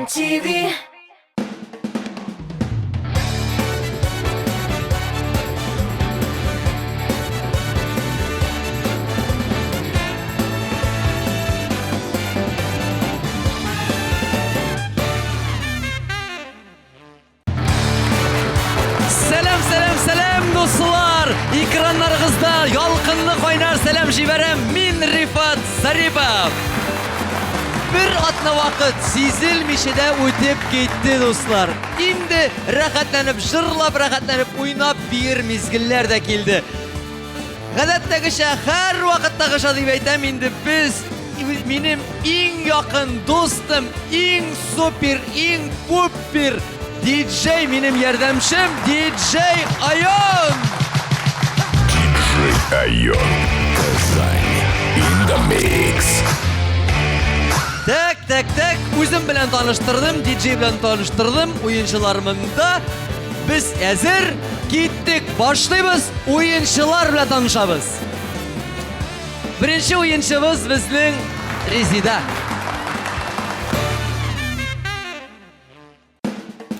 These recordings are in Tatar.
Казан ТВ. Сәлам, сәлам, сәлам, дуслар! Экраннарыгызда ялкынлы кайнар сәлам җибәрәм. Мин Рифат Зарипов. Бер атна вакыт сизелмичә дә үтеп китте, дуслар. Инде рәхәтләнеп җырлап, рәхәтләнеп уйнап биер мизгелләр дә килде. Гадәттәгечә, һәрвакыттагыча дип әйтәм инде, без минем иң якын дустым, иң супер, иң пупер диджей, минем ярдәмчем, диджей Айон! Диджей Айон. Казань. In the mix. Так, так, так, үзем белән таныштырдым, диджей белән таныштырдым, уенчылар монда. Без әзер, киттек, башлыйбыз, уенчылар белән танышабыз. Беренче уенчыбыз безнең Резида.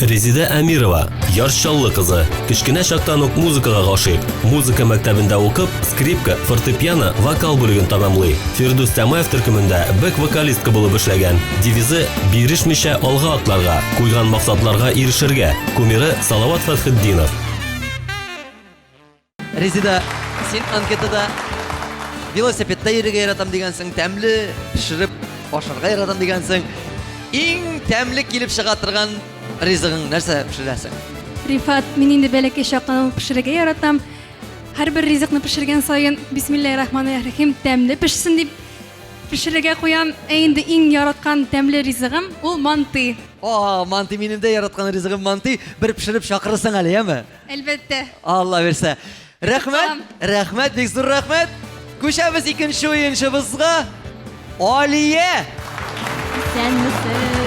Резидә Әмирова, Яр Чаллы кызы. Кечкенә чактан ук музыкага гашыйк. Музыка мәктәбендә укып, скрипка, фортепиано, вокал бүлеген тәмамлый. Фирдүс Тямаев төркемендә бэк-вокалистка булып эшләгән. Девизы «Бирешмичә алга атларга, куйган максатларга ирешергә». Кумиры Салават Фәтхетдинов. Резида, син анкетада велосипедта йөрергә яратам дигәнсең, тәмле пешереп ашарга яратам дигәнсең. Иң тәмле килеп чыга торган ризыгың нәрсә пешерәсең? Рифат, мин инде бәләкәй чактан ук пешерергә яратам. Һәрбер ризыкны пешергән саен бисмиллаһир-рахманир-рахим тәмле пешсен дип пешерергә куям. Ә инде иң яраткан тәмле ризыгым ул мантый. О, мантый минем дә яраткан ризыгым мантый. Бер пешереп чакырырсың әле, яме? Әлбәттә. Алла бирсә. Рәхмәт, рәхмәт, бик зур рәхмәт. Күчәбез икенче уенчыбызга. Алия! Исәнмесез.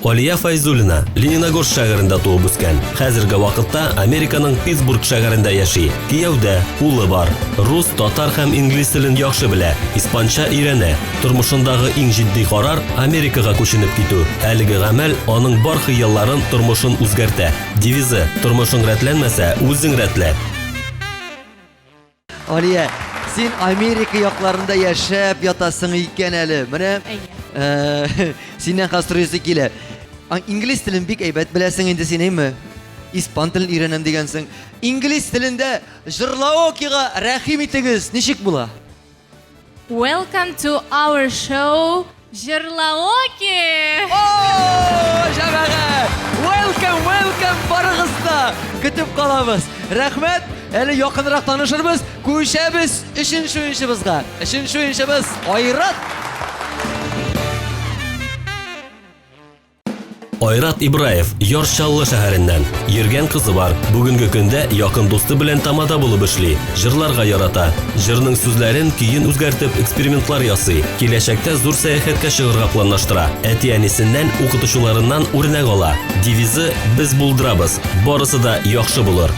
Алия Файзуллина Лениногорск шәһәрендә туып үскән. Хәзерге вакытта Американың Питтсбург шәһәрендә яши. Кияүдә, улы бар. Рус, татар һәм инглиз телен яхшы белә, испанча өйрәнә. Тормышындагы иң җитди карар, Америкага күченеп китү. Әлеге гамәл аның бар хыялларын, тормышын үзгәртә. Девизы, тормышың рәтләнмәсә, үзең рәтлә. Алия, син Америка якларында яшәп ятасың икән әле. Менә э, синнән хәзер сорыйсы килә. Инглиз телен бик әйбәт беләсең инде син, әйме? Испан телен өйрәнәм дигәнсең. Инглиз телендә җырлаокига рәхим итегез, ничек була? Welcome to our show Җырлаоки! О, җәмәгать! Welcome, welcome барыгыз да! Көтеп калабыз. Рәхмәт, әле якынрак танышырбыз. Күчәбез өченче уенчыбызга. Өченче уенчыбыз Айрат. Айрат Ибраев, Яр Чаллы шәһәреннән. Йөргән кызы бар. Бүгенге көндә якын дусты белән тамада булып эшли. Җырларга ярата. Җырның сүзләрен, көен үзгәртеп, экспериментлар ясый. Киләчәктә зур сәяхәткә чыгырга планлаштыра. Әти-әнисеннән, укытучыларыннан үрнәк ала. Девизы, Без булдырабыз! Барысы да яхшы булыр!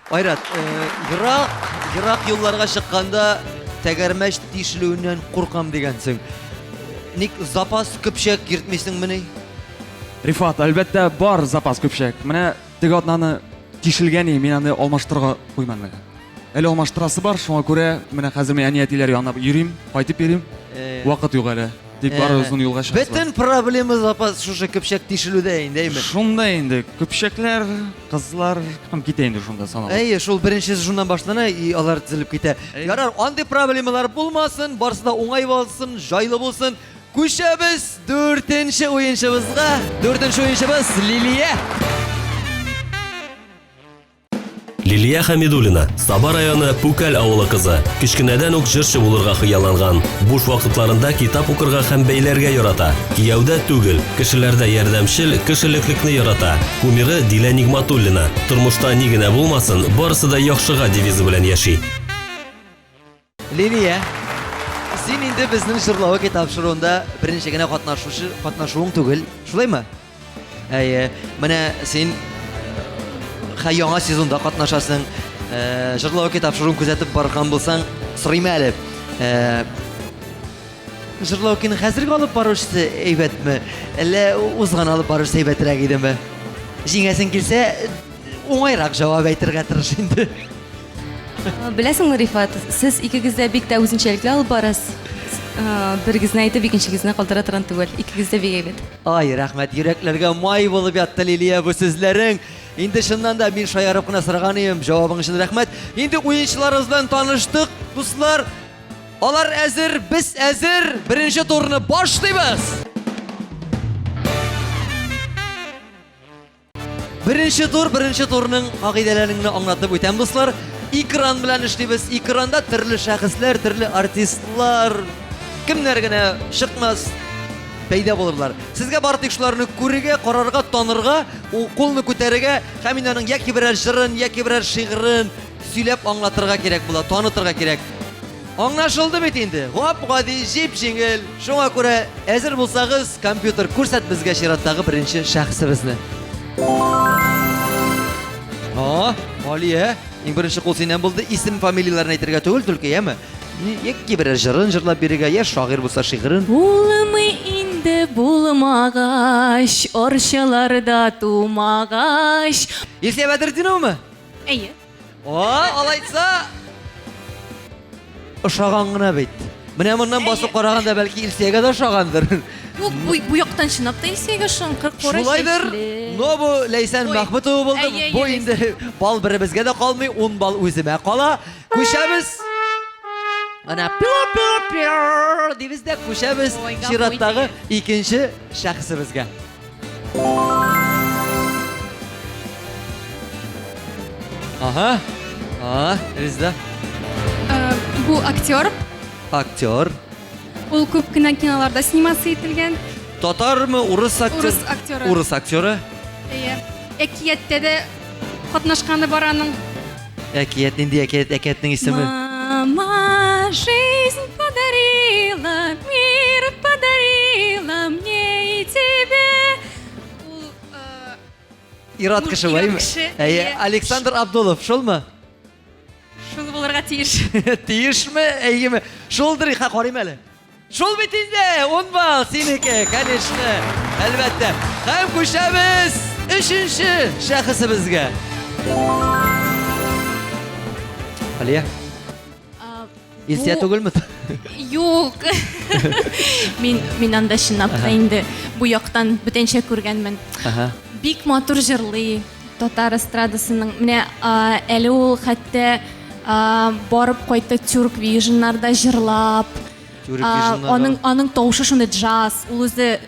Айрат, э, ерак, ерак юлларга чыкканда тәгәрмәч тишелүеннән куркам дигәнсең. Ник запас көпчәк йөртмисеңмени? Рифат, әлбәттә, бар запас көпчәк. Менә теге атнаны тишелгән и, мин аны алмаштырырга куймадым әле. Әле алмаштырасы бар, шуңа күрә менә хәзер мин әни-әтиләр янына йөрим, кайтып йөрим. Э, Вакыт юк әле. Тик бары озын юлга чыгасы. Бөтен проблема запас шушы көпчәк тишелүдә инде, әйме? Шунда инде көпчәкләр, кызлар һәм китә инде шунда саналып. Әйе, шул беренчесе шуннан башлана, и алар тезелеп китә. Ярар, андый проблемалар булмасын, барысы да уңай булсын, җайлы булсын. Күчәбез дүртенче уенчыбызга. Дүртенче уенчыбыз Лилия. Лилия Хәмидуллина, Саба районы Пүкәл авылы кызы. Кечкенәдән үк җырчы булырга хыялланган. Буш вакытларында китап укырга һәм бәйләргә ярата. Кияүдә түгел, кешеләрдә ярдәмчел, кешелеклекне ярата. Кумиры Дилә Нигматуллина. Тормышта ни генә булмасын, барысы да яхшыга девизы белән яши. Лилия, син инде безнең Җырлавыки тапшыруында беренче генә катнашучы, катнашуың түгел, шулаймы? Әйе, менә син хә яңа сезонда катнашасың. Э, Җырлавыки тапшыруын күзәтеп барган булсаң, сорыйм әле. Э, Жырлаукиның хәзерге алып баручысы әйбәтме? Әллә узган алып баручысы әйбәтрәк идеме? Җиңәсең килсә, уңайрак җавап әйтергә тырыш инде. Беләсеңме, Рифат, сез икегез дә бик тә үзенчәлекле алып барасыз. Берегезне әйтеп, икенчегезне калдыра торган түгел. Икегез дә бик әйбәт. Ай, рәхмәт, йөрәкләргә май булып ятты, Лилия, бу сүзләрең. Инде чыннан да мин шаярып кына сораган идем, җавабың өчен рәхмәт. Инде уенчыларыбыз белән таныштык, дуслар. Алар әзер, без әзер. Беренче турны башлыйбыз. Беренче тур, беренче турның кагыйдәләрен генә аңлатып үтәм, дуслар. Экран белән эшлибез. Экранда төрле шәхесләр, төрле артистлар, кемнәр генә чыкмас, пәйда булырлар. Сезгә бары тик шуларны күрергә, карарга, танырга, кулны күтәрергә һәм инде аның яки берәр җырын, яки берәр шигырен сөйләп аңлатырга кирәк була, танытырга кирәк. Аңлашылды бит инде. Гап-гади, җип-җиңел. Шуңа күрә әзер булсагыз, компьютер күрсәт безгә чираттагы беренче шәхесебезне. А, Алия, иң беренче кул синнән булды. Исем, фамилияләрен әйтергә түгел, түлке, яме? Яки берәр җырын җырлап бирергә, я шагыйрь булса шигырен. Булмый инде булмагач, Арчаларда тумагач. Илсөя Бәдретдиновамы? Әйе. О, алайса ошаган гына бит. Менә моннан басып караганда бәлки Илсөягә дә ошагандыр. Юк, бу, бу яктан чынлап та Илсөягә ошаган. Кара Шулайдыр. Но бу Ләйсән Мәхмүтова булды. Бу инде бал беребезгә дә калмый, 10 балл үземә кала. Күчәбез. Менә пиу-пиу-пиу дибез дә күчәбез чираттагы икенче шәхесебезгә. Ага. А, Резда. Э, бу актер. Актер. Ул күп кенә киноларда сниматься ителгән. Татармы, урыс актер? Урыс актеры. Урыс актеры. Әйе. Әкияттә дә катнашканы бар аның. Әкият нинди әкият? Әкиятнең исеме? Мама, жизнь подарила, мир подарила мне и тебе. Ул э, Ир-ат кеше, ир-ат кеше, Әйе, әйе. Александр Абдулов, шулмы? Шул булырга тиеш. Тиешме, әйеме? Шулдыр, ха, карыйм әле. Шул бит инде, 10 балл синеке, конечно, әлбәттә. Һәм күчәбез өченче шәхесебезгә. Алия. Илсия түгелме? Юк. Мин мин анда чынлап та инде бу яктан бүтәнчә күргәнмен. Бик матур җырлый татар эстрадасының. Менә әле ул хәтта барып кайтты Тюрк Вижннарда җырлап. Аның аның тавышы шундый джаз. Ул үзе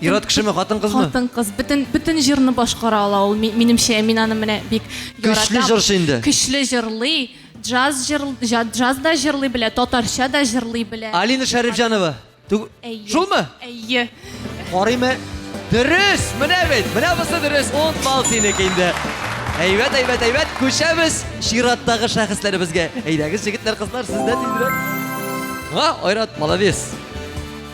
Ир-ат кешеме, хатын-кызмы? Хатын-кыз. Бөтен бөтен җырны башкара ала ул. Минемчә, мин аны менә бик яратам. Көчле җырчы инде. Көчле җырлый. Джаз җыр, джаз да җырлый белә, татарча да җырлый белә. Алина Шәрипҗанова. Әйе. Шулмы? Әйе. Карыймы? Дөрес! Менә бит! Менә бусы дөрес! 10 балл синеке инде. Әйбәт, әйбәт, әйбәт. Күчәбез чираттагы шәхесләребезгә. Әйдәгез, егетләр, кызлар, сездә тизрәк. Ха, Айрат, молодец.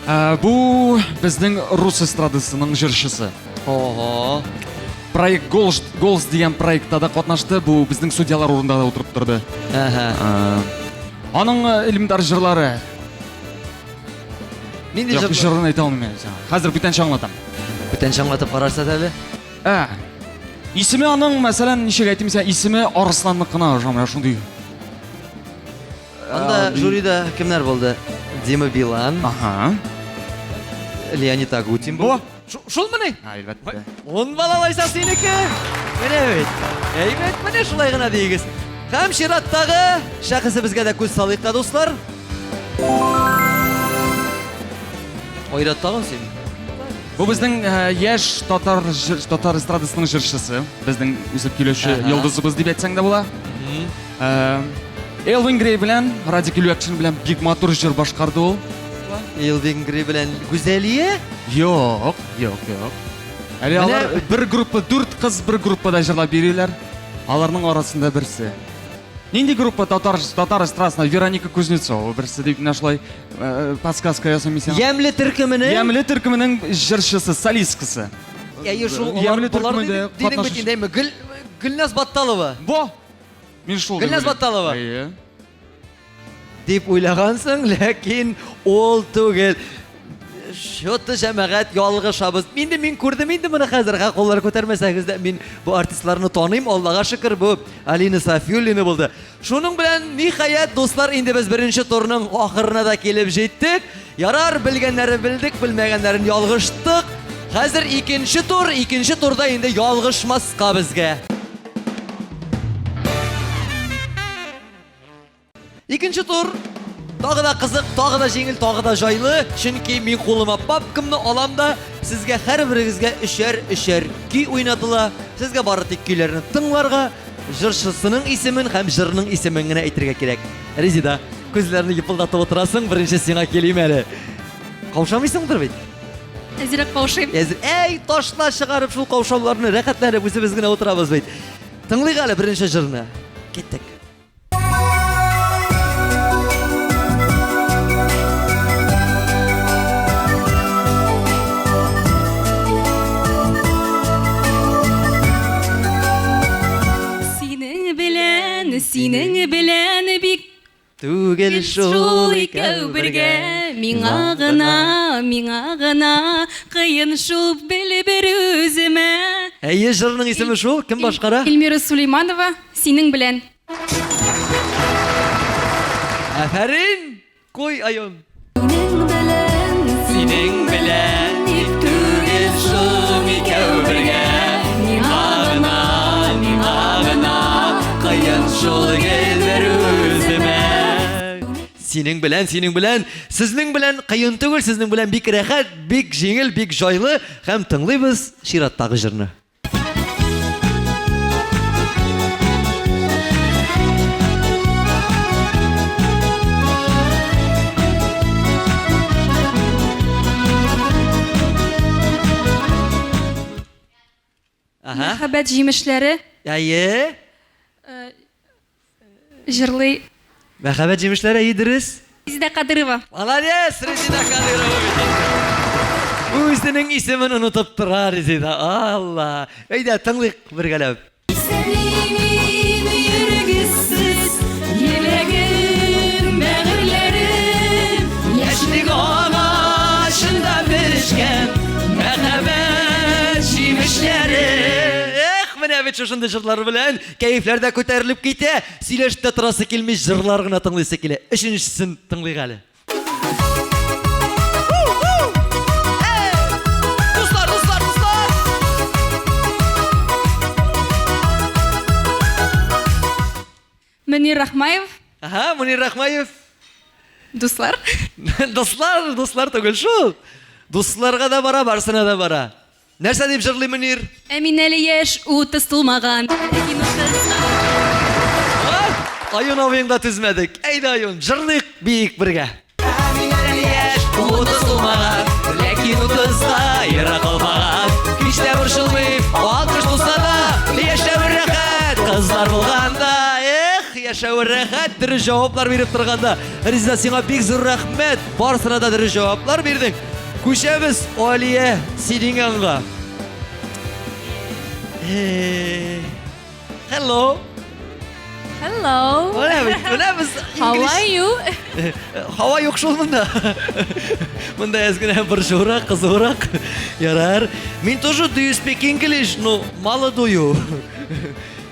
Ә, бу безнең рус эстрадасының җырчысы. Ого. Проект Голос, Голос дигән проектта да катнашты. Бу безнең судьялар урында да утырып торды. Әһә. Ә, аның э, элементар җырлары. Нинди Юк, җырлар? җырын әйтә алмыйм мин сиңа. Хәзер бүтәнчә аңлатам. Бүтәнчә аңлатып карарсыз әле. Ә, исеме аның, мәсәлән, ничек әйтим сиңа, исеме Арысланныкына охшамый, менә шундый. Анда жюрида кемнәр булды? Дима Билан. Ага. Леонид Агутин Бу. Шулмыни? Әлбәттә. Ун бал алайса синеке. Менә бит. Әйбәт, менә шулай гына диегез. Һәм чираттагы шәхесебезгә дә күз салыйк та, дуслар. Айрат тагын син. Бу безнең э, яшь татар татар эстрадасының җырчысы, безнең үсеп килүче йолдызыбыз дип әйтсәң дә була. Э, Элвин Грей белән Радик Юльякшин белән бик матур җыр башкарды ул. Элвин Грей белән Гүзәлия? Юк, юк, юк. Әле алар бер группа, дүрт кыз бер группада җырлап йөриләр. Аларның арасында берсе. Нинди группа татар татар эстрадасында Вероника Кузнецова берсе дип менә шулай э, подсказка ясыйм мин сиңа. Ямьле төркеменең Ямьле төркеменең җырчысы, солисткасы. Әйе, шул Ямьле болар төркемендә дидең бит инде, әйме? Гөл Гөлназ Батталова. Бо! Мин шул. Гөлназ Батталова. Әйе. дип уйлагансың, ләкин ул түгел. Что-то җәмәгать ялгышабыз. Инде мин күрдем инде моны хәзер, ха, куллар күтәрмәсәгез дә, мин бу артистларны таныйм, Аллага шөкер, бу Алина Сафиуллина булды. Шуның белән, ниһаять, дуслар, инде без беренче турның ахырына да килеп җиттек. Ярар, белгәннәрен белдек, белмәгәннәрен ялгыштык. Хәзер икенче тур, икенче турда инде ялгышмаска безгә. Икенче тур тагы да кызык, тагы да җиңел, тагы да җайлы, чөнки мин кулыма папкамны алам да, сезгә һәрберегезгә өчәр-өчәр көй уйнатыла. Сезгә бары тик көйләрне тыңларга, җырчысының исемен һәм җырның исемен генә әйтергә кирәк. Резида, күзләрне епылдатып утырасың, беренче сиңа килим әле. Каушамыйсыңдыр бит? Әзрәк каушыйм. Әзер. Әй, ташла чыгарып шул каушауларны, рәхәтләнеп үзебез генә утырабыз бит. Тыңлыйк әле беренче җырны. Киттек. Синең белән, синең белән бик Түгел шул икәү бергә, миңа гына, миңа гына кыен шул бел бер үземә. Әйе, җырның исеме шул, кем башкара? Эльмира Сулейманова, синең белән. Афәрин! Куй, Айон! Синең белән, Синең белән ник түгел шул икәү бергә, миңа гына, миңа гына кыен шул гел бер үземә. Синең белән, синең белән, сезнең белән кыен түгел, сезнең белән бик рәхәт, бик җиңел, бик җайлы һәм тыңлыйбыз чираттагы җырны. Ага. Мәхәббәт җимешләре. Әйе. Э, Җырлый. Мәхәббәт җимешләре, әйе, дөрес. Резеда Кадырова. Молодец, Резеда Кадырова бит инде. Үзенең исемен онытып тора Резеда. Алла. Әйдә, тыңлыйк бергәләп. Исәнлемен йөргезсез, йөрәгем, бәгырьләрем. Яшьлек агачында пешкән мәхәббәт җимешләре. Эх, менә бит шушындый җырлар белән Кәефләр дә күтәрелеп китә, сөйләшеп тә торасы килми, җырлар гына тыңлыйсы килә. Өченчесен тыңлыйк әле. Дуслар, дуслар, дуслар! Мөнир Рахмаев. Ага, Мөнир Рахмаев. Дуслар. Дуслар, дуслар түгел шул. Дусларга да бара, барсына да бара. Нәрсә дип җырлый Мөнир? Ә мин әле яшь, 30 тулмаган. Ләкин утызга. Аюн абыең да түзмәдек. Әйдә, Аюн, җырлыйк, биик бергә. Ә мин әле яшь, 30 тулмаган, ләкин утызга ерак калмаган. Һич тә борчылмыйм, 60 тулса да, яшәве рәхәт, кызлар булганда. Эх, яшәве рәхәт, дөрес җаваплар биреп торганда. Резеда, сиңа бик зур рәхмәт, барысына да дөрес җаваплар бирдең. Күчәбез, Алия, синең янга. Hello. Hello. Менә бит, менә без How are you? Һава юк шул монда. Монда әз генә борчуырак, кызуырак. Ярар. Мин тоже do you speak English, но мало do you.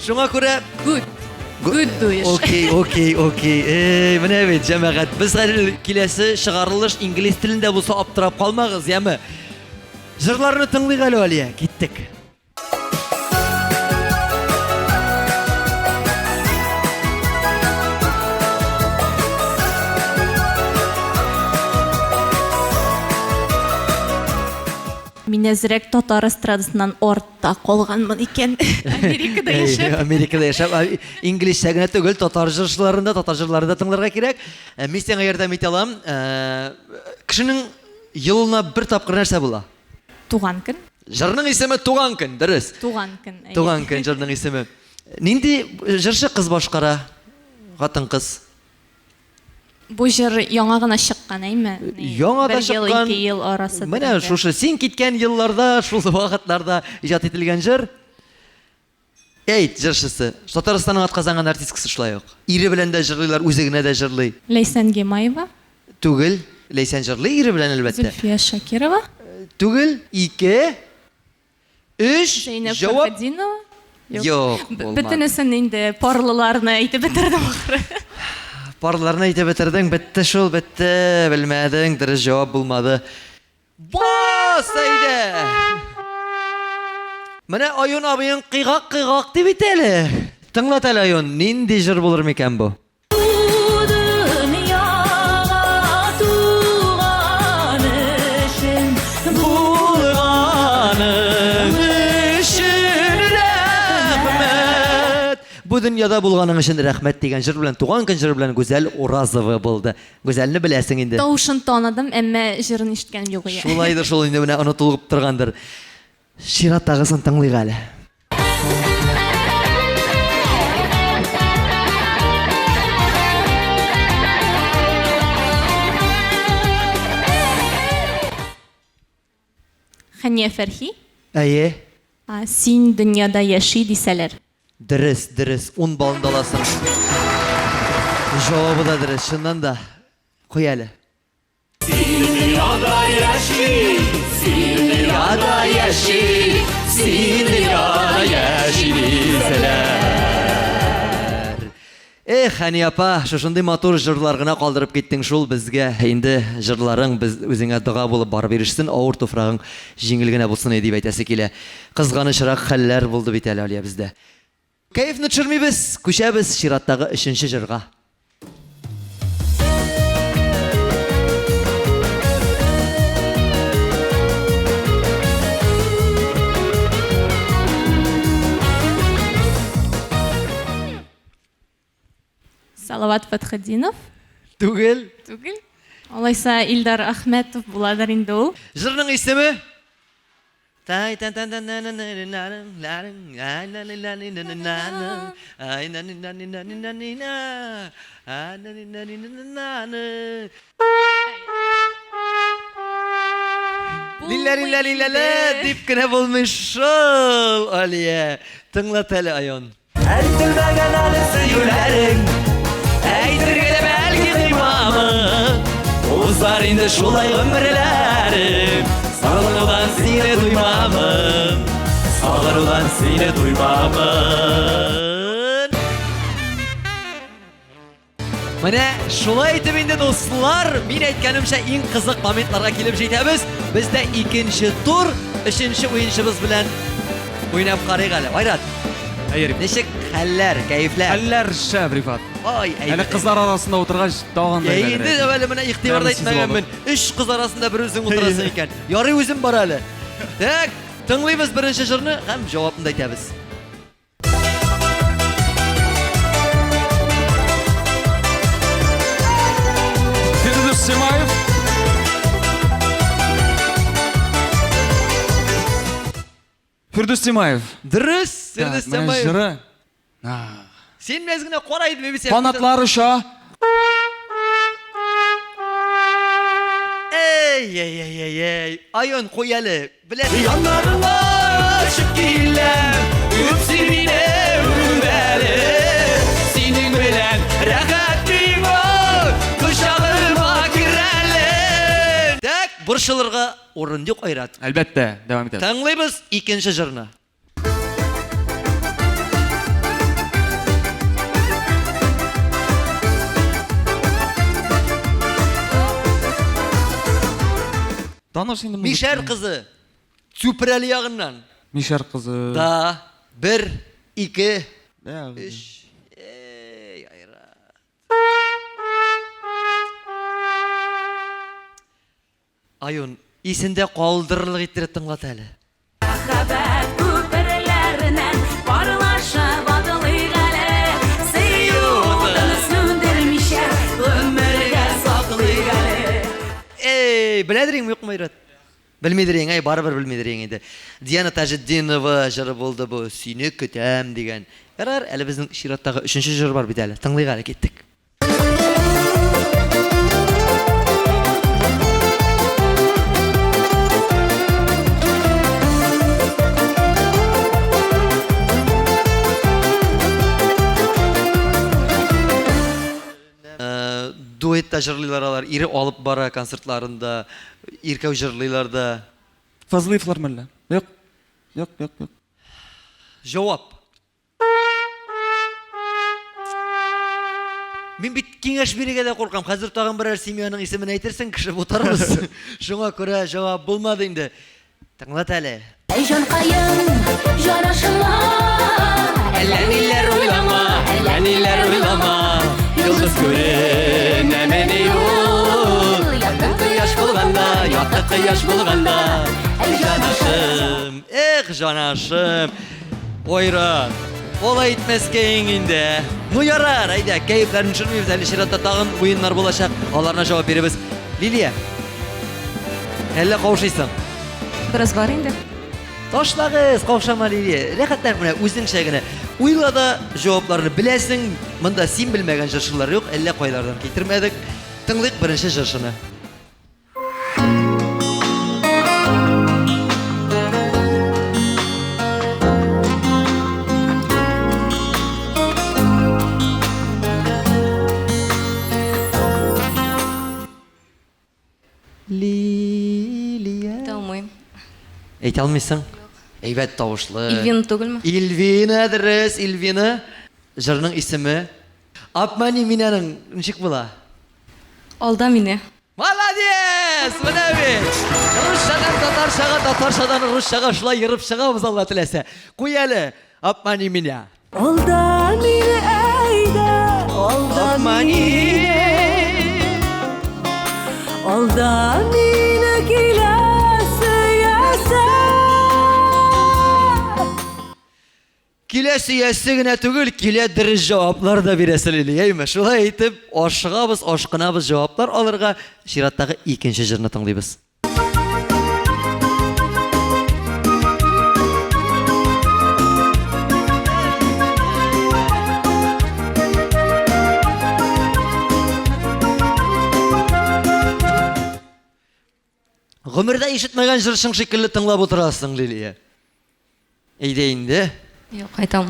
Шуңа күрә Good. Good дуешь. Окей, окей, окей. Эй, менә бит, җәмәгать. Без хәзер киләсе чыгарылыш инглиз телендә булса аптырап калмагыз, яме. Җырларны тыңлыйк әле, Алия. Киттек. Мин әзрәк татар эстрадасыннан артта калганмын икән. Америкада яшәп. Америкада яшәп, инглизчә генә түгел, татар җырчыларын да, татар җырларын да тыңларга кирәк. Э, мин сиңа ярдәм итә алам. Э, кешенең елына бер тапкыр нәрсә була? Туган көн. Җырның исеме Туган көн, дөрес. Туган көн. Туган көн җырның исеме. Нинди җырчы кыз башкара? Хатын-кыз. Бу җыр яңа гына чыккан, әйме? Яңа да чыккан. Бер ел, ике ел арасы. Менә шушы син киткән елларда, шул вакытларда иҗат ителгән җыр. Әйт, җырчысы. Татарстанның атказанган артисткасы шулай ук. Ире белән дә җырлыйлар, үзе генә дә җырлый. Ләйсән Гимаева. Түгел. Ләйсән җырлый ире белән, әлбәттә. Зөлфия Шакирова. Түгел. Ике. Өч. Зәйнәб Җавап. Фәрхетдинова. Юк, булмады. Бөтенесен инде парлыларны әйтеп бетердем ахры. Парларны әйтеп бетердең, бетте шул, бетте. Белмәдең, дөрес җавап булмады. Бас, әйдә! Менә Аюн абыең кыйгак-кыйгак дип әйтә әле. Тыңлат әле, Аюн, нинди җыр булыр микән бу? Булганың өчен рәхмәт. Бу дөньяда булганың өчен рәхмәт дигән җыр белән туган көн җыры белән Гүзәл Уразова булды. Гүзәлне беләсең инде. Тавышын таныдым, әмма җырын ишеткәнем юк ие. Шулайдыр шул инде, менә онытылып торгандыр. Чираттагысын тыңлыйк әле. Хәния Фәрхи. Әйе. Син дөньяда яши дисәләр. Дөрес, дөрес, ун баллны да аласың. Җавабы да дөрес, чыннан да. Куй әле. Син дөньяда яши, син дөньяда яши, син дөньяда яши дисәләр. Эх, Хәния апа, шушындый матур җырлар гына калдырып киттең шул безгә. Инде җырларың без үзеңә дога булып барып ирешсен, авыр туфрагың җиңел генә булсын иде дип әйтәсе килә. Кызганычрак хәлләр булды бит әле, Алия, бездә. Кәефне төшермибез, күчәбез чираттагы өченче җырга. Салават Фәтхетдинов. Түгел. Түгел. Алайса Илдар Әхмәтов буладыр инде ул. Җырның исеме? Лилә-лилә-лилә-лә дип кенә булмый шул, Алия. Тыңлат әле, Айон. Әйтелмәгән әле сөюләрең, Әйтергә дә бәлки кыймамын. Узар инде шулай гомерләрем, Сагынудан сине туймамын, Сагынудан сине туймамын. Менә шулай итеп инде, дуслар, мин әйткәнемчә иң кызык моментларга килеп җитәбез. Бездә икенче тур, өченче уенчыбыз белән уйнап карыйк әле. Айрат. Әйе, Рифат. Ничек хәлләр, кәефләр? Хәлләр шәп, Рифат. Ай, әйбәт. Әле кызлар арасында утыргач, тагын да Әйе, инде әле менә игътибар да итмәгәнмен. Өч кыз арасында бер үзең утырасың икән. Ярый үзем бар әле. Так, тыңлыйбыз беренче җырны һәм җавапны да әйтәбез. Фирдүс Симаев. Фирдүс Тимаев. Дөрес, Фирдүс Тимаев. Җыры. Син мәз генә кара идеме бит. Канатлар оча. Эй, эй, эй, эй, эй. Айон, куй әле. Белә. Яннарыңа очып киләм, үп син мине, үп әле. Синең белән рәхәт миңа, кочагыма кер әле. Так, борчылырга урын юк, Айрат. Әлбәттә, дәвам итәбез. Тыңлыйбыз икенче җырны. Таныш инде музыка. Мишәр кызы. Чүпрәле ягыннан. Мишәр кызы. Да. Бер, ике, өч. Эй, Айрат. Аюн, исендә калдырырлык иттереп тыңлат әле. Мәхәббәт күперләреннән парлашып атлыйк әле. Сөю утын сүндермичә гомергә саклыйк әле. Эй, беләдер инде, юкмы, Айрат? Белмидер инде, әй, барыбер белмидер инде. Диана Таҗетдинова җыры булды бу, Сине көтәм дигән. Ярар, әле безнең чираттагы өченче җыр бар бит әле. Тыңлыйк әле, киттек. дуэтта җырлыйлар алар. Ире алып бара концертларында. Иркәү җырлыйлар да. Фазлыевлар мәллә? Юк. Юк, юк, юк. Җавап. Мин бит киңәш бирергә дә куркам. Хәзер тагын берәр семьяның исемен әйтерсең, кеше бутарбыз. Шуңа күрә җавап булмады инде. Тыңлат әле. Әй җанкаем, җанашыма. Әллә ниләр уйлама, әллә ниләр уйлама. Йолдыз күренәмени ул? Якты кояш булганда, якты кояш булганда. Әй җанашым, эх, җанашым. Ойрат, олай итмәскә инде. Ну ярар, әйдә, кәефләрне төшермибез, әле чиратта тагын уеннар булачак, аларына җавап бирербез. Лилия, әллә каушыйсың? Бераз бар инде. Ташлагыз, каушама, Лилия. Рәхәтләнеп менә үзеңчә генә. Уйла да җавапларны беләсең. Монда син белмәгән җырчылар юк, әллә кайлардан китермәдек. Тыңлыйк беренче җырчыны. Лилия. Әйтә алмыйм. Әйтә алмыйсың? Әйбәт тавышлы. Ильвина түгелме? Ильвина, дөрес, Ильвина. Җырның исеме Обмани меня-ның ничек була? Алда мине. Молодец! Менә бит! Русчадан татарчага, татарчадан русчага шулай ерып чыгабыз, Алла теләсә. Куй әле, обмани меня. Алда мине әйдә, алда Обмани. мине. Алда мине килә сөясе. Килә сөясе генә түгел, килә дөрес җаваплар да бирәсе, Лилия, әйме? Шулай итеп, ашыгабыз, ашкынабыз җаваплар алырга. Чираттагы икенче җырны тыңлыйбыз. Гомердә ишетмәгән җырчың шикелле тыңлап утырасың, Лилия. Әйдә инде. Юк, кайтам.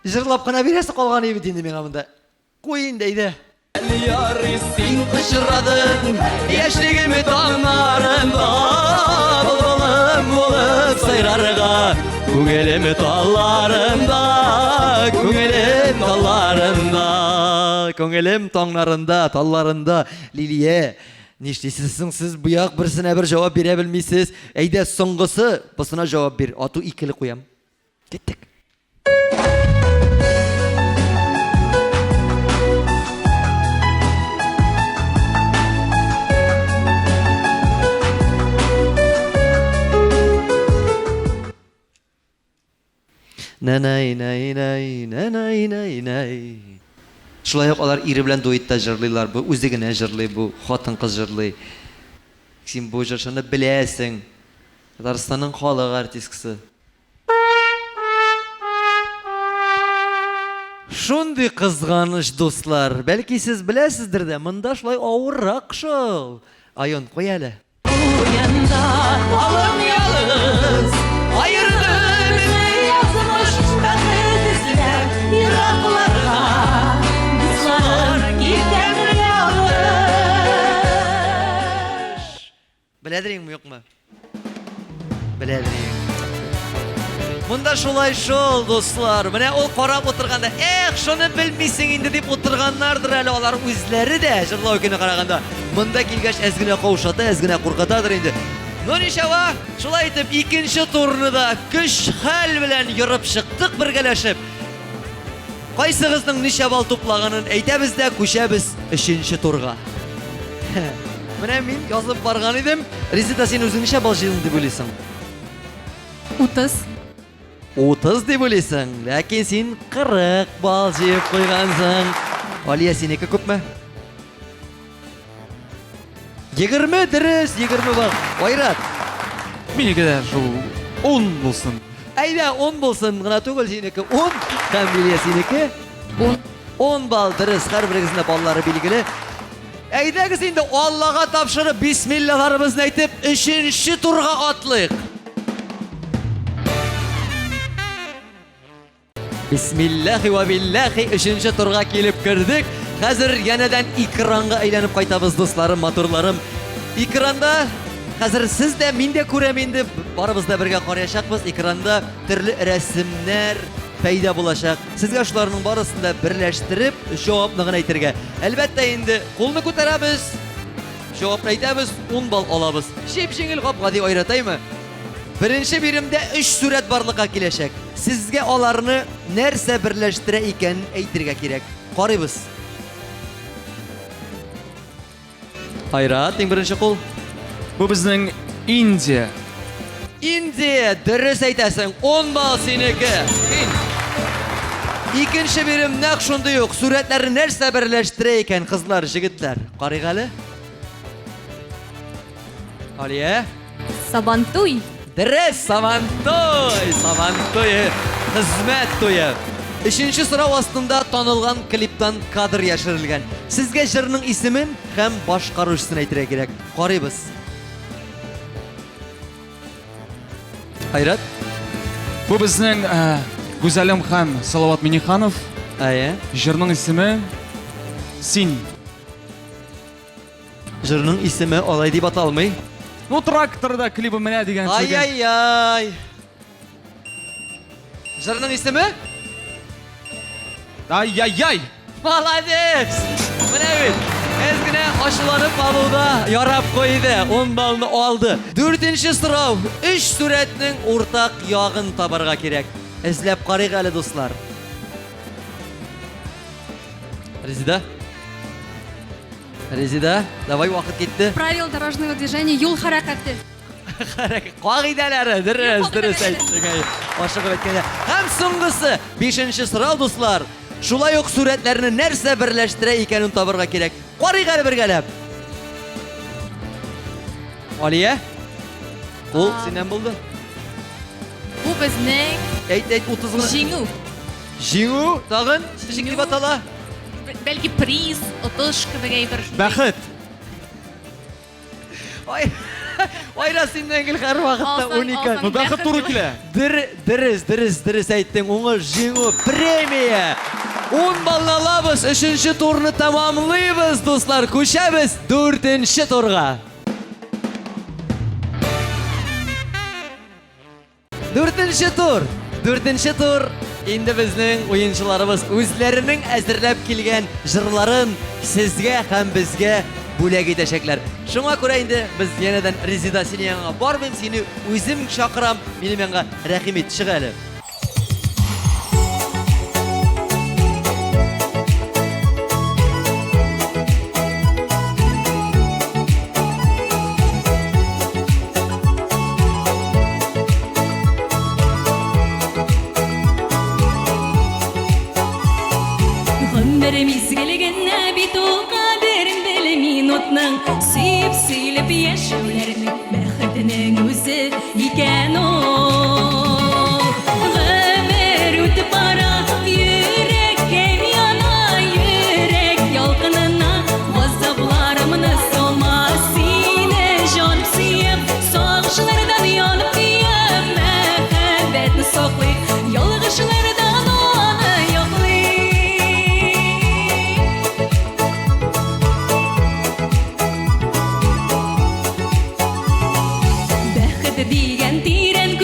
Җырлап кына бирәсе калган бит инде миңа монда. Куй инде, әйдә. Ярый син очрадың, яшьлегем таңнарында, былбылым булып сайрарга, күңелем талларында, күңелем талларында, күңелем таңнарында, талларында. Лилия, нишлисез соң сез бу як берсенә бер җавап бирә белмисез? Әйдә, соңгысы, бусына җавап бир, ату икеле куям. Киттек. Нәнәй-нәй-нәй, нәнәй-нәй-нәй. Шулай ук алар ире белән дуэтта җырлыйлар. Бу үзе генә җырлый, бу хатын-кыз җырлый. Син бу җырчыны беләсең. Татарстанның халык артисткасы. Шундый кызганыч, дуслар. Бәлки сез беләсездер дә, монда шулай авыррак шул. Айон, куй әле. Уенда алым ялгыз, аерды безне язмыш, бәхет эзләп еракларга. Дуслар китәм ялгыш. Беләдер инме, юкмы? Беләдер. Монда шулай шул, дуслар. Менә ул карап утырганда, эх, шуны белмисең инде дип утырганнардыр әле алар үзләре дә җырлау көне караганда. Монда килгәч әз генә каушата, әз генә куркытадыр инде. Ну ничава, шулай итеп икенче турны да көч хәл белән ерып чыктык бергәләшеп. Кайсыгызның ничә балл туплаганын әйтәбез дә күчәбез өченче турга. Менә мин язып барган идем. Резеда, син үзең ничә балл җыйдың дип уйлыйсың? 30. 30 дип уйлыйсың, ләкин син 40 балл җыеп куйгансың. Алия, синеке күпме? 20, дөрес, 20 балл. Айрат. Минеке дә шул 10 булсын. Әйдә, 10 булсын гына түгел, синеке 10. Һәм Лилия синеке? 10. 10 балл, дөрес, һәрберегезнең баллары билгеле. Әйдәгез инде Аллага тапшырып, бисмиллаларыбызны әйтеп, өченче турга атлыйк. Бисмиллахи вә биллахи өченче турга килеп кердек. Хәзер янәдән экранга әйләнеп кайтабыз, дусларым, матурларым. Экранда хәзер сез дә, мин дә күрәм инде, барыбыз да бергә караячакбыз. Экранда төрле рәсемнәр пәйда булачак. Сезгә шуларның барысын да берләштереп, җавапны гына әйтергә. Әлбәттә инде, кулны күтәрәбез, җавапны әйтәбез, 10 балл алабыз. Җеп-җиңел, гап-гади айратаймы? Беренче биремдә өч сурәт барлыкка киләчәк. Сезгә аларны нәрсә берләштерә икәнен әйтергә кирәк. Карыйбыз. Айрат, иң беренче кул. Бу безнең Индия. Индия, дөрес әйтәсең. 10 балл синеке. Һинд. Икенче бирем нәкъ шундый ук. Сурәтләрне нәрсә берләштерә икән, кызлар, җегетләр? Карыйк әле. Алия. Сабантуй. Дөрес, Сабантуй! Сабантуе, хезмәт туе. Өченче сорау астында танылган клиптан кадр яшерелгән. Сезгә җырның исемен һәм башкаручысын әйтергә кирәк. Карыйбыз. Айрат? Бу безнең э, Гүзәлем һәм Салават Миниханов. Әйе. Җырның исеме Син. Җырның исеме алай дип аталмый. Ну, тракторда клибы менә дигән сүзгә. Ай-яй-яй. Җырның исеме? Ай-яй-яй. Молодец! Менә бит. Әз генә ачуланып алуда ярап куйды. 10 баллны алды. Дүртенче сорау. Өч сурәтнең уртак ягын табарга кирәк. Эзләп карыйк әле, дуслар. Резида? Резида, давай вакыт китте. Правила дорожного движения, юл хәрәкәте. Кагыйдәләре, дөрес, дөрес әйттең. Әй, ашыгып әйткәндә. Һәм соңгысы, бишенче сорау, дуслар. Шулай ук сурәтләрне нәрсә берләштерә икәнен табырга кирәк. Карыйк әле бергәләп. Алия? Ул синнән булды. Бу безнең Әйт, әйт, 30 гына. җиңү. Җиңү тагын ничек дип атала? Бәлки приз, отыш кебек әйбер. Бәхет. Ай, Айра синнән гел һәрвакытта уникаль. Ну, бәхет туры килә. Дер, дөрес, дөрес, дөрес әйттең. Уңыш, җиңү, премия. 10 баллны алабыз, өченче турны тәмамлыйбыз, дуслар. Күчәбез дүртенче турга. Дүртенче тур. Дүртенче тур. Инде безнең уенчыларыбыз үзләренең әзерләп килгән җырларын сезгә һәм безгә бүләк итәчәкләр. Шуңа күрә инде без янәдән Резида синең яныңа бармыйм, сине үзем чакырам, минем янга рәхим ит, чык әле. Гомер мизгеле генә бит ул кадерен бел минутның Сөеп сөйләп яшәүләрнең бәхетенең үзе икән ул. Гомер үтеп бара, йөрәккәем яна, йөрәк ялкынына газапларымны салма. Сине җаным сөям, сагышлардан янып көям, мәхәббәтне саклыйк, ялгышлардан аны яклыйк. Бәхет дигән тирән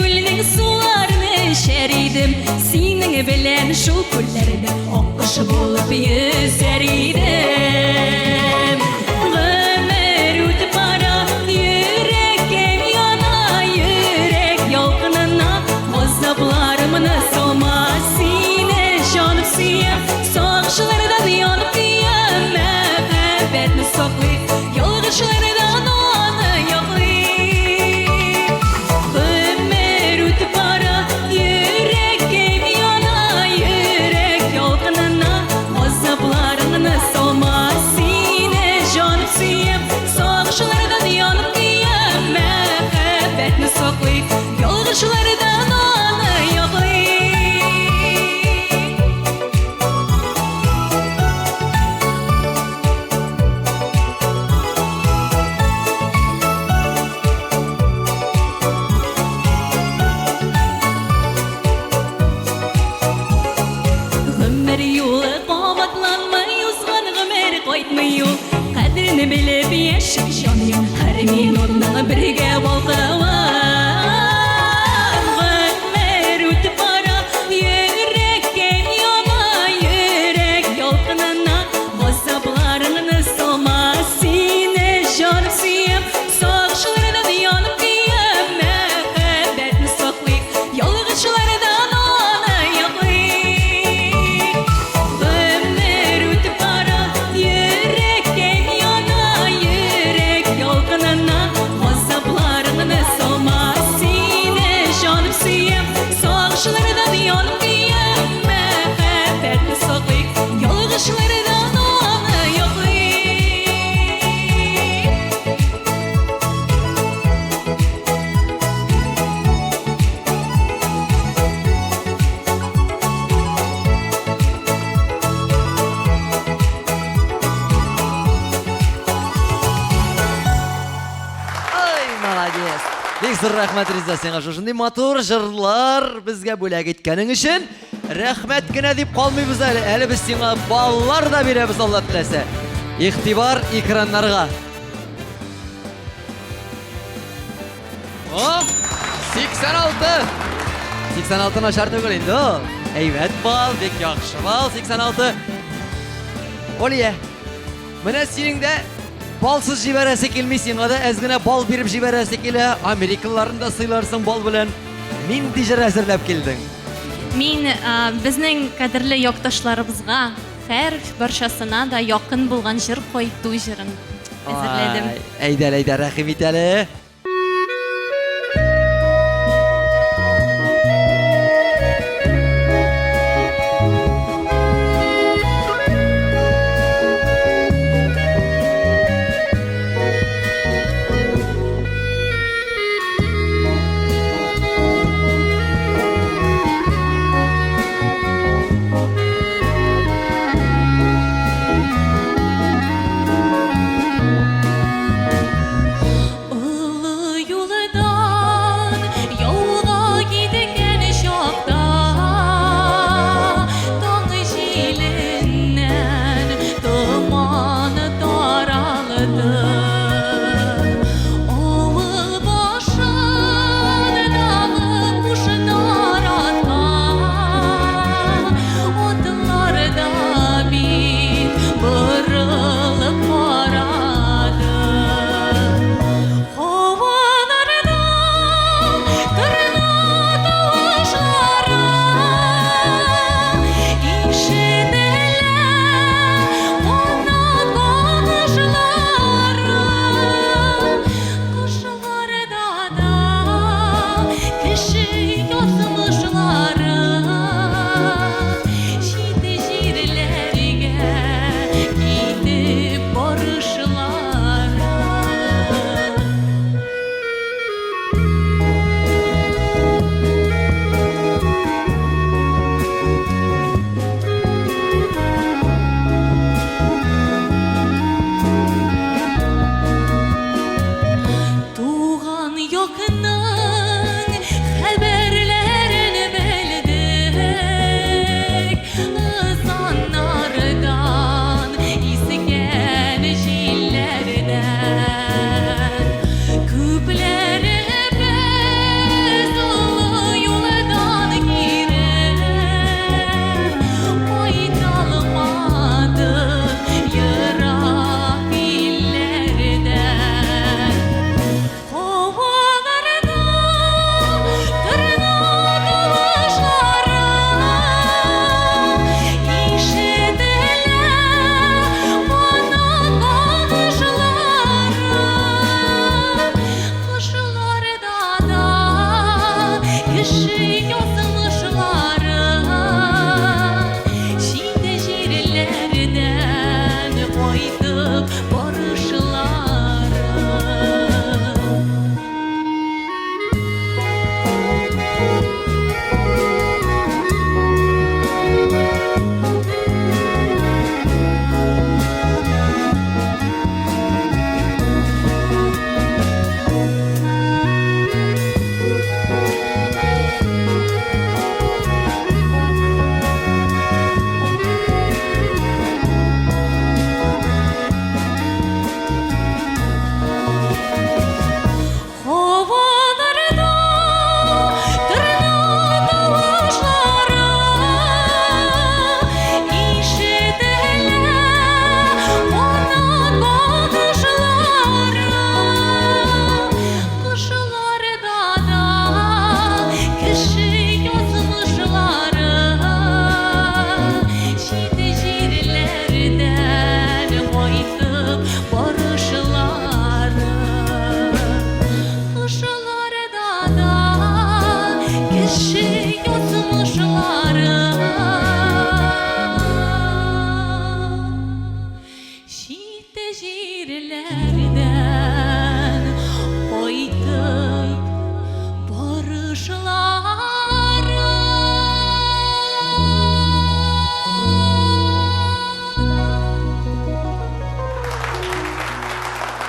ул. Кадерен белеп яшик җаныем, һәр минутның бергә балкуын. Гомер үтеп бара, йөрәккәем яна, йөрәк ялкынына газапларыңны салма. Сине җаным сөям, сагышлардан янып көям, мәхәббәтне саклыйк, ялгышлардан аны яклыйк. Гомер үтеп бара, йөрәккәем яна, йөрәк ялкынына газапларыңны салма. Сине җаным сөям, сагышлардан янып көям, мәхәббәтне саклыйк, ялгышлардан аны яклыйк. Ай, молодец! Бик зур рәхмәт, Риза, сиңа шушындый матур җырлар безгә бүләк иткәнең өчен. Рәхмәт кенә дип калмыйбыз әле. Әле без сиңа баллар да бирәбез, Алла теләсә. Игътибар экраннарга. О, 86! 86 начар түгел инде ул. Әйбәт балл, бик яхшы балл, 86. Олия, менә синең дә балсыз җибәрәсе килми, сиңа да әз генә бал биреп җибәрәсе килә. Америкалыларны да сыйларсың бал белән. Нинди җыр әзерләп килдең? Мин безнең кадерле якташларыбызга, һәр барчасына да якын булган җыр кайту җырын әзерләдем. Ай, әйдә, әйдә, рәхим ит әле. Олы Җирләрдән кайтып барышлары.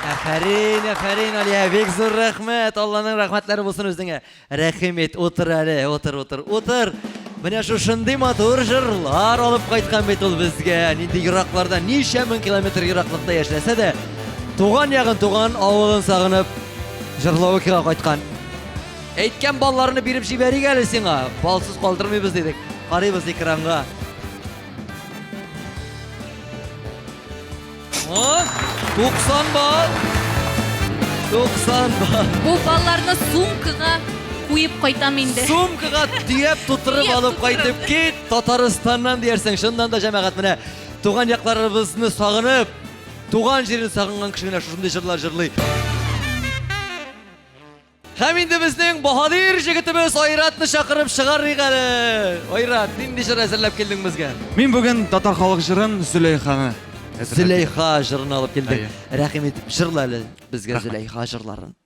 Афәрин, афәрин, Алия, бик зур рәхмәт. Алланың рәхмәтләре булсын үзеңә. Рәхим ит, утыр әле, утыр, утыр, утыр. Менә шушындый матур җырлар алып кайткан бит ул безгә. Нинди еракларда, ничә мең километр ераклыкта яшәсә дә, туган ягын, туган авылын сагынып, җырлавыкига кайткан. Әйткән балларны биреп җибәрик әле сиңа. Балсыз калдырмыйбыз дидек. Карыйбыз экранга. О, 90 балл. 90 балл. Бу балларны сумкага куеп кайтам инде. Сумкага төяп тутырып алып кайтып кит, Татарстаннан диярсең. Чыннан да җәмәгать менә туган якларыбызны сагынып, туган җирен сагынган кеше генә шушындый җырлар җырлый. Һәм инде безнең баһадир җегетебез Айратны чакырып чыгарыйк әле. Айрат, нинди җыр әзерләп килдең безгә? Мин бүген татар халык җырын Зөләйханы әзерләп Зөләйха җырын алып килдең. Әйе. Рәхим итеп җырла әле безгә Зөләйха җырларын.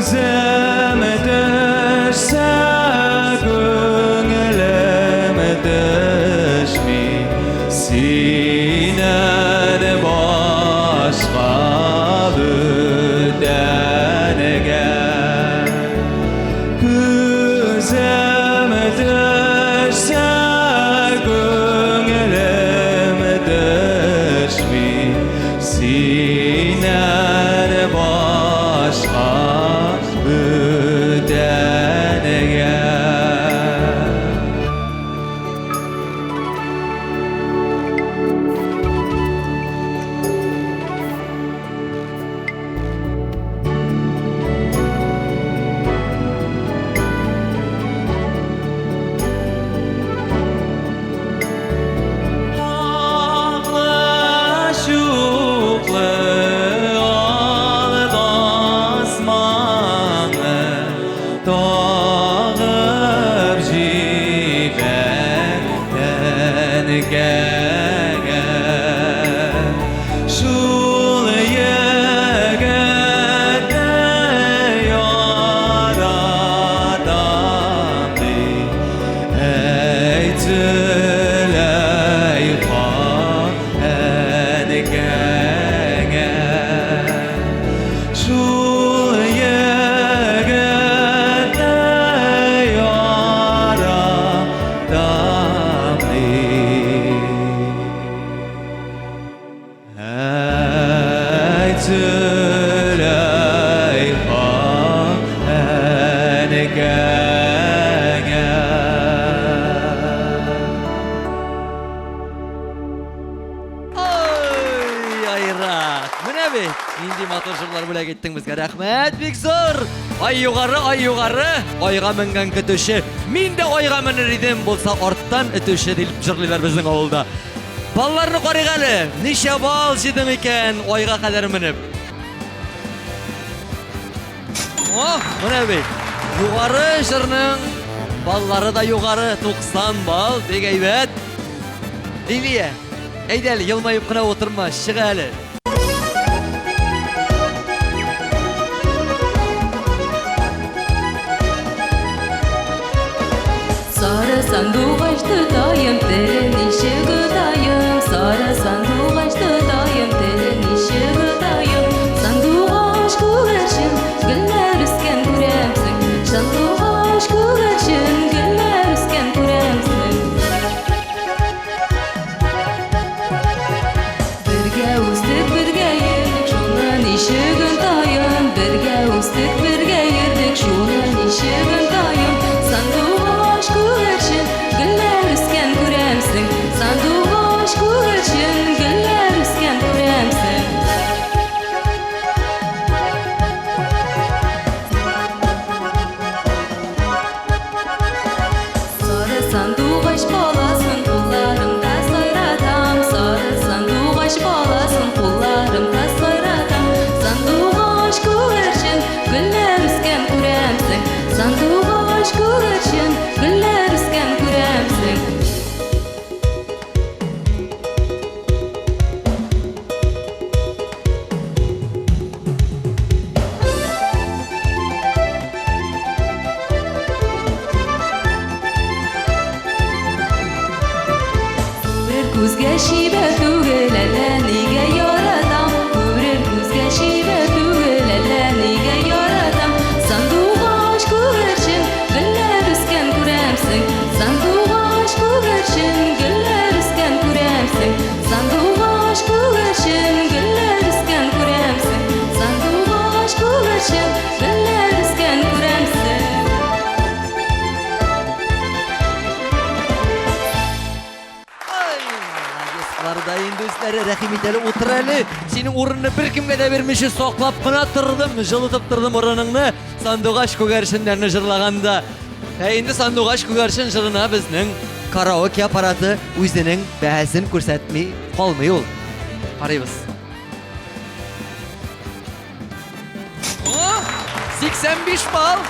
Күзә җырлар бүләк иттең безгә. Рәхмәт, бик зур. Ай югары, ай югары, айга менгән көтүче. Мин дә айга менер идем, булса арттан өтүче дип җырлыйлар безнең авылда. Балларны карыйк әле. Ничә балл җыйдың икән айга кадәр менеп? О, менә бит. Югары җырның баллары да югары, 90 балл, бик әйбәт. Лилия, әйдә әле, елмаеп кына утырма, чык әле. Сары сандугач тотаем, телен ничек отаем? Сары сандугач тотаем, телен ничек отаем? Сандугач күгәрчен, гөлләр үскән күрәмсең? Сандугач күгәрчен, гөлләр үскән күрәмсең? Бергә үстек, бергә йөрдек, шуны ничек онтаем? Бергә үстек, бергә йөрдек, шуны ничек онтаем? Сандугач күгәрчен, гөлләр үскән күрәмсең? Сандугач күгәрчен, гөлләр үскән күрәмсең? Сары сандугач баласын кулларымда сайратам, Сары сандугач баласын кулларымда сайратам. Сандугач күгәрчен, гөлләр үскән күрәмсең? Сандугач күгәрчен, гөлләр үскән күрәмсең? Күрер күзгә чибәр түгел, әллә нигә яратам. Күрер күзгә чибәр түгел, әллә нигә яратам. Сандугач күгәрчен, гөлләр үскән күрәмсең? Сандугач күгәрчен, гөлләр үскән күрәмсең? Сандугач күгәрчен, гөлләр үскән күрәмсең? Сандугач күгәрчен, гөлләр үскән күрәмсең? Ай, молодецлар да инде үзләре, рәхим ит әле, утыр әле. Синең урынны беркемгә дә бирмичә саклап кына тордым, җылытып тордым урыныңны. Сандугач күгәрченнәрне җырлаганда. Ә инде Сандугач күгәрчен җырына безнең караоке аппараты үзенең бәһасен күрсәтми калмый ул. Карыйбыз. О, 85 балл.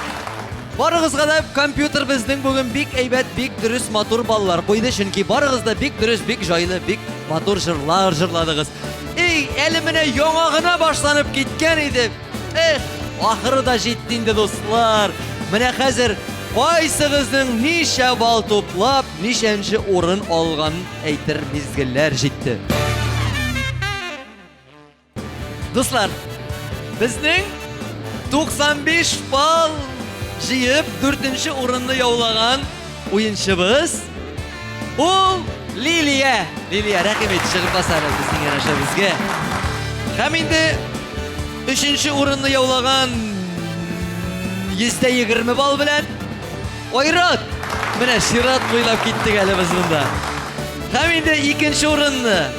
Барыгызга да компьютер безнең бүген бик әйбәт, бик дөрес, матур баллар куйды, чөнки барыгыз да бик дөрес, бик җайлы, бик матур җырлар җырладыгыз. Эй, әле менә яңа гына башланып киткән иде. Эх, ахыры да җитте инде, дуслар. Менә хәзер кайсыгызның ничә балл туплап, ничәнче урын алганын әйтер мизгелләр җитте. Дуслар, безнең 95 балл җыеп, дүртенче урынны яулаган уенчыбыз ул Лилия. Лилия, рәхим ит, чыгып бас әле безнең янәшәбезгә. Һәм инде өченче урынны яулаган 120 балл белән Айрат. Менә чират буйлап киттек әле без монда. Һәм инде икенче урынны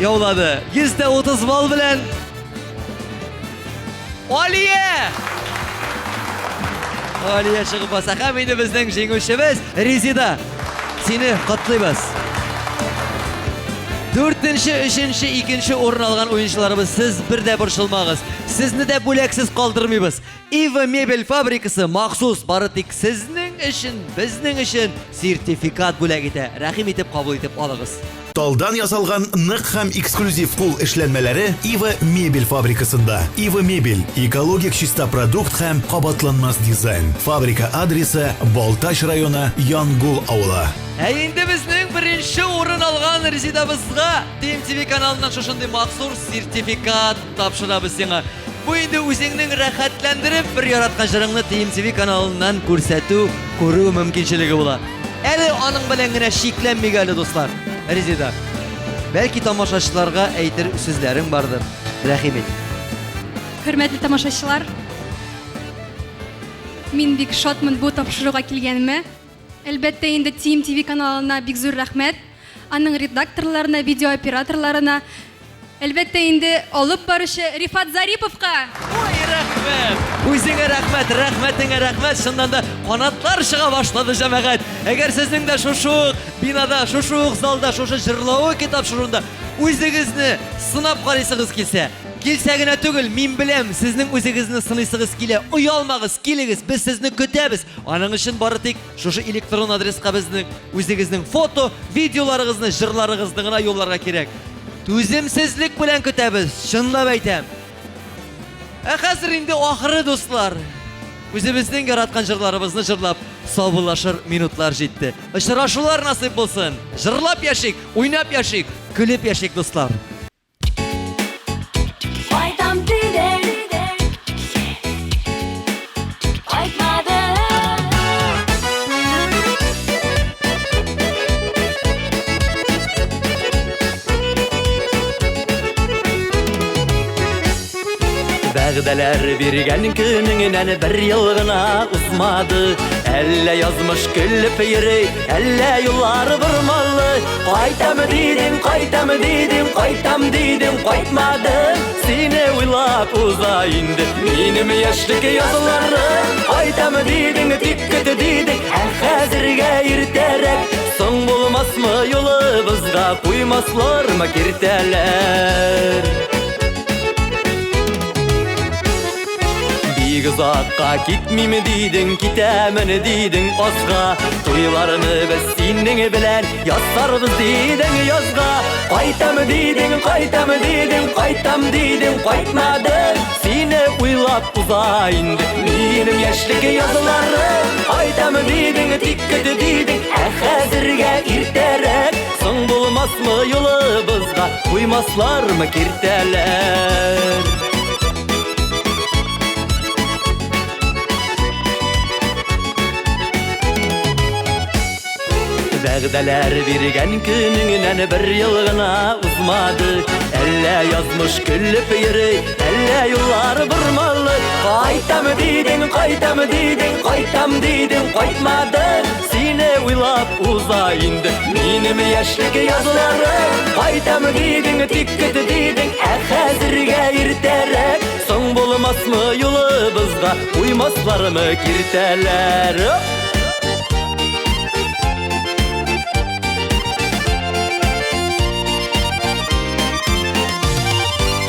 яулады 130 балл белән Алия! Алия чыгып баса. Һәм инде безнең җиңүчебез Резида. Сине котлыйбыз. Дүртенче, өченче, икенче урын алган уенчыларыбыз, сез бер дә борчылмагыз. Сезне дә бүләксез калдырмыйбыз. Ива мебель фабрикасы махсус бары тик сезнең өчен, безнең өчен сертификат бүләк итә. Рәхим итеп кабул итеп алыгыз. Талдан ясалган нык һәм эксклюзив кул эшләнмәләре Ива мебель фабрикасында. Ива мебель экологик чиста продукт һәм кабатланмас дизайн. Фабрика адресы Балтач районы Янгул авылы. Ә инде безнең беренче урын алган Резидабызга TMTV каналыннан шушындый махсус сертификат тапшырабыз сиңа. Бу инде үзеңнең рәхәтләндереп бер яраткан җырыңны TMTV каналыннан күрсәтү, күрү мөмкинчелеге була. Әле аның белән генә чикләнмик әле, дуслар. Резида, бәлки тамашачыларга әйтер сүзләрең бардыр. Рәхим ит. Хөрмәтле тамашачылар, мин бик шатмын бу тапшыруга килгәнемә. Әлбәттә инде TMTV каналына бик зур рәхмәт. Аның редакторларына, видеооператорларына. Әлбәттә инде, алып баручы Рифат Зариповка! Ой, рәхмәт! Үзеңә рәхмәт, рәхмәтеңә рәхмәт! Чыннан да канатлар чыга башлады, җәмәгать! Әгәр сезнең дә шушы ук бинада, шушы ук залда, шушы җырлавы китап шурында үзегезне сынап карыйсыгыз килсә, килсә генә түгел, мин беләм, сезнең үзегезне сыныйсыгыз килә. Оялмагыз, килегез, без сезне көтәбез. Аның өчен бары тик шушы электрон адреска безнең үзегезнең фото, видеоларыгызны, җырларыгызны гына юлларга кирәк. Түземсезлек белән көтәбез, чынлап әйтәм. Ә хәзер инде ахыры, дуслар. Үзебезнең яраткан җырларыбызны җырлап саубуллашыр минутлар җитте. Очрашулар насыйп булсын. Җырлап яшик, уйнап яшик, көлеп яшик, дуслар. Кайтам дидең, кайтмадың. Вәгъдәләр биргән көнеңнән бер ел гына узмады. Әллә язмыш көлеп йөри, әллә юллар бормалы. Кайтам дидең, кайтам дидең, кайтам дидең, кайтмадың. Сине уйлап уза инде минем яшьлек язларым. Кайтам дидең, тик көт дидең, ә хәзергә иртәрәк. Соң булмасмы юлыбызга, куймаслармы киртәләр? Бик озакка китмим дидең, китәмен дидең азга. Туйларны без синең белән ясарбыз дидең язга. Кайтам дидең, кайтам дидең, кайтам дидең, кайтмадың. Сине уйлап уза инде минем яшьлек язларым. Кайтам дидең, тик көт дидең, ә хәзергә иртәрәк. Соң булмасмы юлыбызга, куймаслармы киртәләр? Вәгъдәләр биргән көнеңнән бер ел гына узмады. Әллә язмыш көлеп йөри, әллә юллар бормалы. Кайтам дидең, кайтам дидең, кайтам дидең, кайтмадың. Сине уйлап уза инде минем яшьлек язларым. Кайтам дидең, тик көт дидең, ә хәзергә иртәрәк. Соң булмасмы юлыбызга, куймаслармы киртәләр?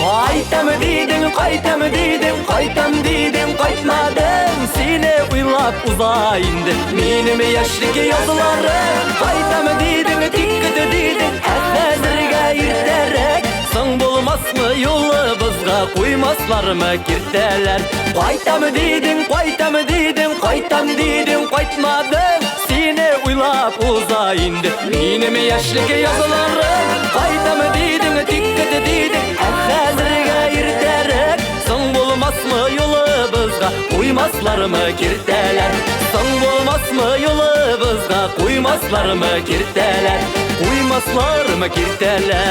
Кайтам дидең, кайтам дидең, кайтам дидең, кайтмадың. Сине уйлап уза инде минем яшьлек язларым. Кайтам дидең, тик көт дидең, ә хәзергә иртәрәк. Соң булмасмы юлыбызга, куймаслармы киртәләр? Кайтам дидең, кайтам дидең, кайтам дидең, кайтмадың. Сине уйлап уза инде минем яшьлек язларым. Кайтам дидең, тик көт дидең, ә хәзергә иртәрәк. Соң булмасмы юлыбызга, куймаслармы киртәләр? Соң булмасмы юлыбызга, куймаслармы киртәләр? Куймаслармы киртәләр?